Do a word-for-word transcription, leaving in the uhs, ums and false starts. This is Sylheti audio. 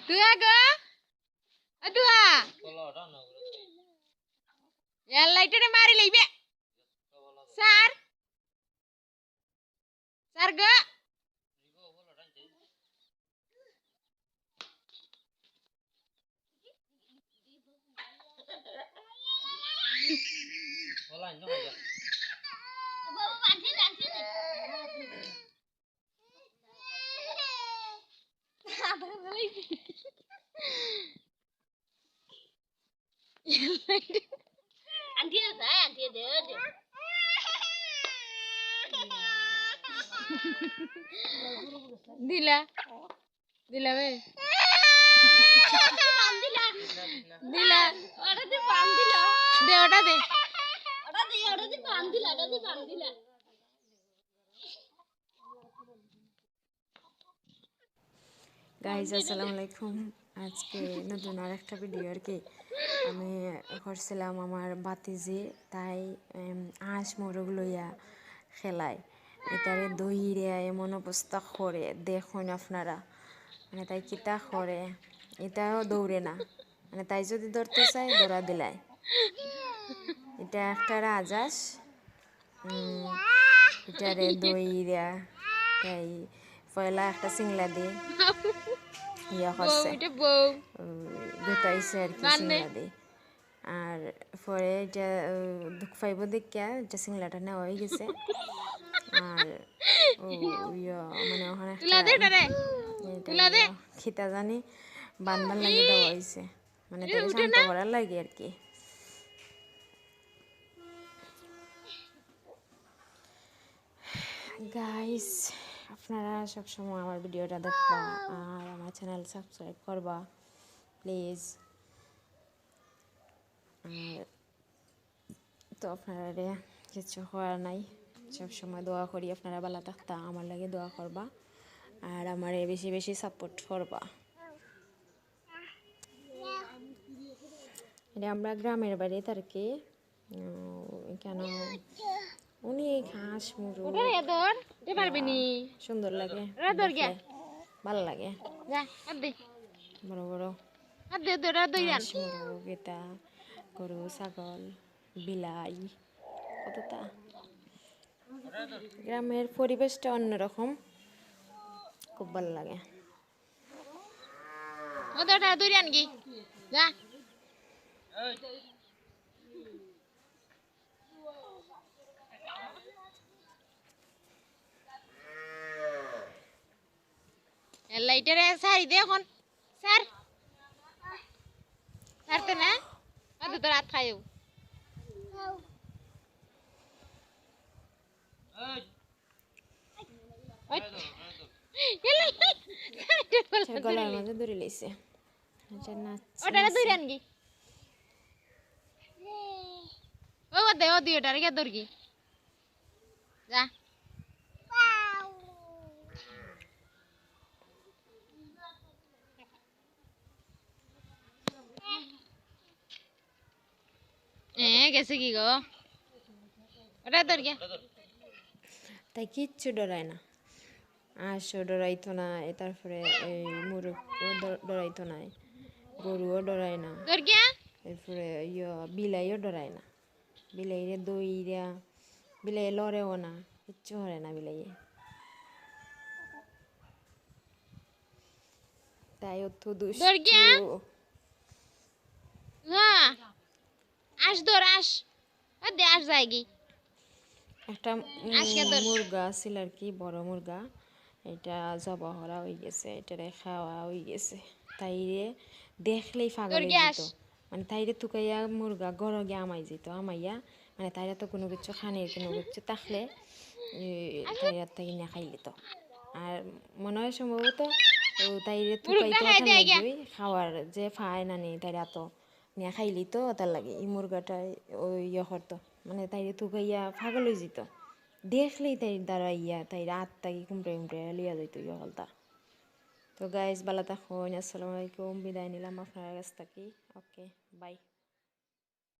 দুয়া গো, ও দুয়া। ইয়াল্লা, ইটারে মারি লইবে। স্যার, স্যার গো। আন্টি দে, আন্টি দে, দে। দিলা, দিলা বে। পান দিলা। দিলা। ওটা দে পান দিলা। দে, ওটা দে। ওটা দে, ওটা দে পান দিলা, ওটা দে পান দিলা। গাইজ, আসসালামু আলাইকুম। আজকে নতুন আর একটা ভিডিও আর কি। আমি করছিলাম আমার ভাতিজি, তাই, এম, আঁশ মুরগ লইয়া খেলায়। ইটারে দইরা এমন অবস্থা করে, দেখইন আপনারা। মানে, তাই কিতা করে, ইটাও দৌড়ে না। মানে, তাই যদি ধরতে চায়, ধরা দিলায়। ইটা একটা রাজহাঁস। উম, ইটারে দইরা, তাই পয়লা একটা চিংলা দি ইয়া করছে। বউ, ইটা বউ। উম, গুতাইছে আর কি মানে? চিংলা দি। আর পরে ইটা, উম, দুখ পাইবো দেখিয়া ইটা চিংলাটা নেওয়া অই গেছে। আর ও, ইয়া, মানে, ওখানে তুলা দে একটা ইটারে। ইটা তুলা দে। ইয়া, খিতা জানি বান্ধার লাগি দেওয়া অইছে। মানে, ইরে, তারে উঠে শান্ত না। করার লাগি আর কি। গাইস, আপনারা সবসময় আমার ভিডিওটা দেখবা আর আমার চ্যানেল সাবস্ক্রাইব করবা, প্লিজ। আর তো আপনারারে কিছু করার নাই, সবসময় দোয়া করি আপনারা ভালা থাকতা, আমার লাগি দোয়া করবা আর আমারে বেশি বেশি সাপোর্ট করবা। ইটা আমরা গ্রামের বাড়িত আর কি। উম, কেন অনেক হাঁস মুরগ। ওটা রে ধর, তুই পারবি নি। সুন্দর লাগে ওটা ধর গিয়া। দেখলে। ভালা লাগে। যা, আর দে। বড় বড় আর দে, ধর, আর দই আন। হাঁস মুরগ, ইটা গরু, ছাগল, বিলাই, কততা। গ্রামের পরিবেশটা অন্যরকম, খুব ভালা লাগে। ও তো ওটা দৌড়ে আনগি। যা। এ লাইটারে সারি দে এখন। স্যার। স্যার তো না? আর তো তোর হাত খাইও। ওই। আচ্ছা, গলার মাঝে ধরে লইছে। আচ্ছা, নাচ, ওটা নাচ। ধরে আনগি। ও, ও দে, ও দি, ওটারে গিয়া ধরগি। যা। এ, গেছে কি গো? ওটা ধর গিয়া। তাই কিচ্ছু ডরায় না। হাঁসও ডরাইতো না, এ, তারপরে এই মুরগও ডর-, ডরাইতো না, গরুও ডরায় না। ধর গিয়া। এরপরে ইয়া, বিলাইও ডরায় না। বিলাইরে দইরা, বিলাইয়ে লড়েও না, কিচ্ছু করে না বিলাইয়ে। তাই অত দুষ্টু। ধর গিয়া। না। আঁশ ধর, আঁশ। ও দে, আঁশ যায়গি। একটা, উম, আজকে ধর। মুরগা আছিল আর কি, বড় মুরগা। এটা জবা করা অই গেছে, এটারে খাওয়া অই গেছে। তাইরে দেখলেই পাগল ধর অই গিয়া যেত। আঁশ। মানে, তাইরে তুকাইয়া মুরগা ঘরো গিয়া হামাই যেত, হামাইয়া, মানে, তাইরা তো কুনু কিচ্ছু খানির, কুনু কিচ্ছু থাকলে, এ, তাইরা তাই নিয়া খাইলিতো। আর মনে হয় সম্ভবত ও তাইরে মুরগা তুকাইতো খাই অখান দেয় গিয়া। লাগিউ, খাওয়ার যে পায় না নি, তাইরা তো নিয়া খাইলিতো, অতার লাগি ই মুরগাটায় ও ইয়ে করতো, মানে, তাইরে তুকাইয়া পাগল অই যেত। দেখলেই তাইর দ্বারা ইয়া, তাইর আত থাকি কুমড়ে কুমড়ে লইয়া যাইতো ইয়ে হলতা। তো গাইস, ভালা থাকইন, আসসালামু আলাইকুম, বিদায় নিলাম আপনার কাছ থাকি। ওকে, বাই।